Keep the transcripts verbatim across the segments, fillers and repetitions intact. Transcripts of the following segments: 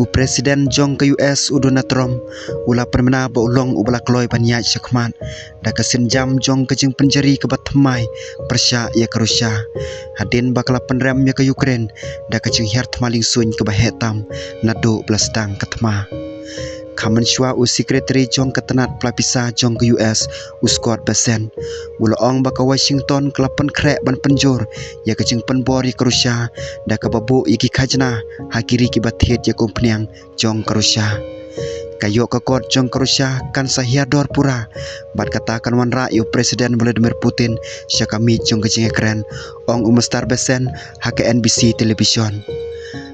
U President jong ka U S u Donald Trump u la pynbna ba u long uba la kloi ban ïaid shakhmat da ka sienjam jong ka jingpynjari kaba thymmai pyrshah ïa ka Russia, hadien ba ka la pynrem ïa ka Ukraine da ka jinghiar thma liengsuiñ kaba heh tam naduh ba la sdang ka thma. Khamon shuwa u Secretary jong ka tnat pla pisa jong ka U S u Scott Bessent u la ong ba ka Washington ka la pynkhreh ban pynjur ïa ka jingpynbor ïa ka Russia da kaba buh ïa ki khajna ha ki ri kiba thied ïa ka umphniang jong ka Russia. Ka ïoh ka kot jong ka Russia kan sa hiar dor pura bad kata kan wanrah ïa u President Vladimir Putin sha ka miej jong ka jingïakren, ong u Mister Bessent ha ka N B C television.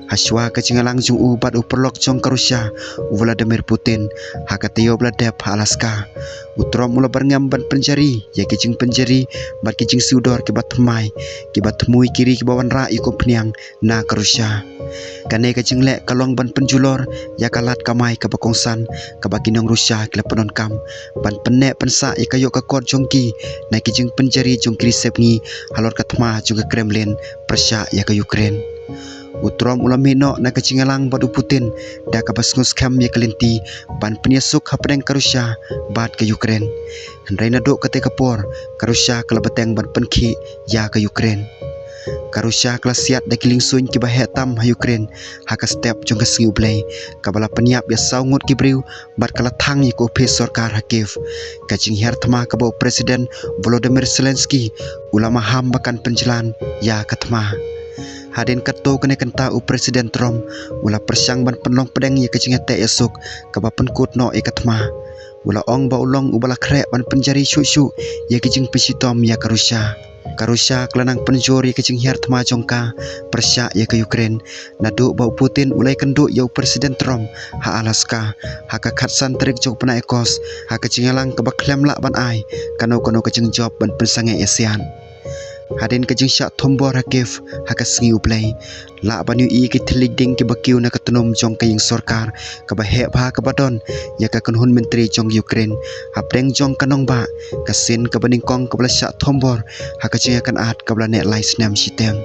Hashuwa ka jingïalang jong u bad u paralok jong ka Russia u Vladimir Putin ha ka taïew ba la dep ha Alaska, u Trump u la byrngem ban pynjari ïa ki jingpynjari bad ki jingsiew dor kiba thymmai kiba thmu ïa ki ri kiba wanrah ïa ka umphniang na ka Russia. Kane ka jingleh ka long ban pynjulor ïa ka lad kamai kaba kongsan kaba ki nong Russia ki la pyndonkam ban pynneh pynsah ïa ka ïoh ka kot jong ki na ki jingpynjari jong ki ri sepngi halor ka thma jong ka Kremlin pyrshah ïa ka Ukraine. U Trump u la mih noh na ka jingïalang bad u Putin da kaba sngewskhem ïa ka lynti ban pynïasuk hapdeng ka Russia bad ka Ukraine. Hynrei naduh katei ka por ka Russia ka la bteng ban pynkhih ïa ka Ukraine. Ka Russia ka la siat da ki liengsuiñ kiba heh tam ha Ukraine ha ka step jong ka sngi U Blei, kaba la pynïap ïa saw ngut ki briew bad ka la thang ïa ka ophis sorkar ha Kyiv. Ka jinghiar thma kaba u President Volodymyr Zelensky u la maham ba kan pynjlan ïa ka thma. Hadien katto katne kynta u President Trump u la pyrshang ban pynlong pdeng ïa ka jingïateh ïasuk kaba pynkut noh ïa ka thma. U la ong ba u long uba la khreh ban pynjari shuh shuh ïa ki jingpynshitom ïa ka Russia. Ka Russia ka la nang pynjur ïa ka jinghiar thma jong ka pyrshah ïa ka Ukraine naduh ba u Putin u la ïakynduh ïa u President Trump ha Alaska ha ka khatsan tarik jong u bnai August ha ka jingïalang kaba khlem lah ban ai kano kano ka jingjop ban pynsangeh ïasiat. Hadien ka jingshah thombor ha Kyiv ha ka sngi U Blei, lah ban ïohi ki thylliej ding kiba kiew na ka tnum jong ka ïing sorkar kaba heh bha kaba don ïa ka kynhun myntri jong Ukraine hapdeng jong ka nongbah, ka sien kaba nyngkong kaba la shah thombor ha ka jingïakynad kaba la neh lai snem shiteng.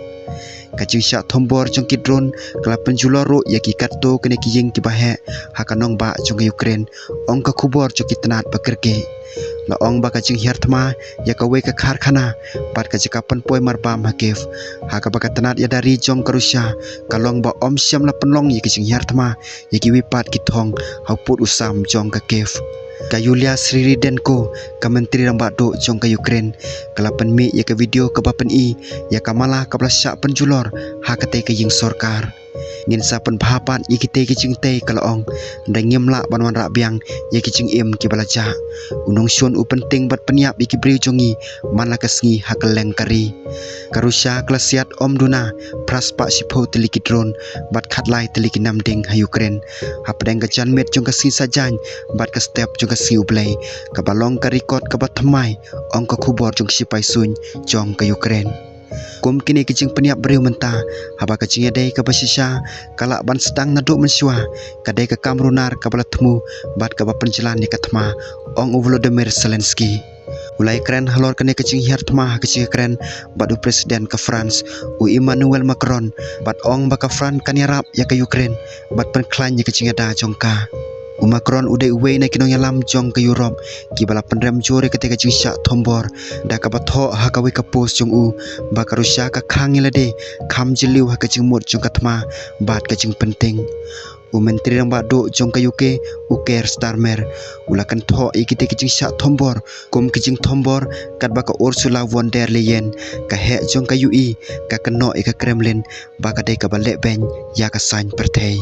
Ka jingshah thombor jong ki drone ka la pynjulor ruh ïa ki katto katne ki ïing kiba heh ha ka nongbah jong ka Ukraine, ong ka khubor jong ki tnat ba kyrkieh. La ong ba ka jinghiar thma ïa kawei ka karkhana bad ka jaka pynpoi marbam ha Kyiv ha kaba ka tnat ïada ri jong ka Russia ka la ong ba ym shym la pynlong ïa ka jinghiar thma ïa kiwei pat ki thong ha u pud u sam jong ka Kyiv. Ka Yulia Sviridenko, ka Myntri Rangbah Duh jong ka Ukraine, ka la pynmih ïa ka video kaba pyni ïa ka mala kaba la shah pynjulor ha katei ka ïing sorkar. Ngin sa pynbha pat ïa kitei ki jingtei, ka la ong, hynrei ngim lah ban wanrah biang ïa ki jingim kiba la jah. U nongshun u pynting bad pynïap ïa ki briew jong ngi man la ka sngi ha kylleng ka ri. Ka Russia ka la siat ym duna phra spah shiphew tylli ki drone bad khatlai tylli ki namding ha Ukraine hapdeng ka janmiet jong ka sngi Saitjaiñ bad ka step jong ka sngi U Blei, kaba long ka record kaba thymmai, ong ka khubor jong ki shipai suiñ jong ka Ukraine. Kum kine ki jingpynïap briew mynta, haba ka jingïadei kaba shisha ka lah ban sdang naduh mynshuwa, ka dei ka kam runar kaba la thmu bad kaba pynjlan ïa ka thma, ong u Volodymyr Zelensky. U la ïakren halor kane ka jinghiar thma ha ka jingïakren bad u President ka France, u Emmanuel Macron, bad ong ba ka France kan ïarap ïa ka Ukraine bad pynkhlaiñ ïa ka jingïada jong ka. U Macron u dei uwei na ki nongïalam jong ka Europe kiba la pynrem jur ïa katei ka jingshah thombor, da kaba thoh ha kawei ka post jong u ba ka Russia ka khang ïa lade kham jylliew ha ka jingmut jong ka thma bad ka jingpynting. U Myntri Rangbah Duh jong ka U K, u Keir Starmer, u la kynthoh ïa kitei ki jingshah thombor kum ki jingthombor katba ka Ursula von der Leyen, ka heh jong ka U E, ka kynnoh ïa ka Kremlin ba ka dei kaba lehbeiñ ïa ka saiñ pyrthei.